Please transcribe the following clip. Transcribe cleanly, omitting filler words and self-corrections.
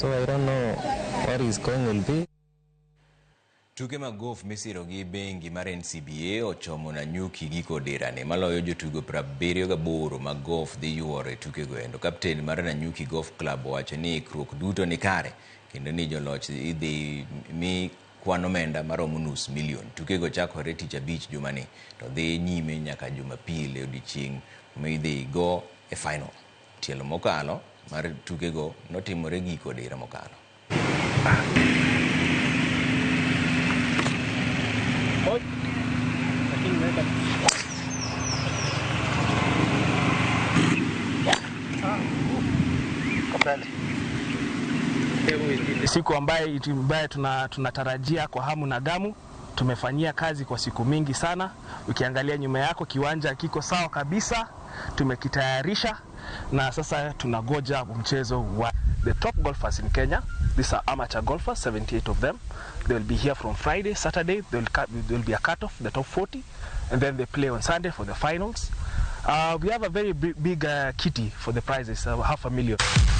So I don't know what his going will be. Tuke mag golf misiro gi bengi mar NCBA ochomo Nanyuki giko dirani maloyo jotugo 78 mag golf dhi yuoro e tukego endo. Kapten mar Nanyuki Golf Club owacho ni ikruok duto ni kare kendo ni joloch idhi mi kwan omenda maromo nus milion. Tukego chakore tich abich jumani to dhi nyime nyaka Jumapil e odiechieng' midhi go e final. Tielo mokalo mar tukego notimore giko dira mokalo. Siku ambaye tunatarajia kwa hamu na gamu. Tumefanyia kazi kwa siku mingi sana. Ukiangalia nyuma yako kiwanja kiko sawa kabisa, tumekitayarisha na sasa tunagoja mchezo wa the top golfers in Kenya. These are amateur golfers, 78 of them. They will be here from Friday, Saturday. There will be a cutoff, the top 40, and then they play on Sunday for the finals. We have a very big kitty for the prizes, $500,000.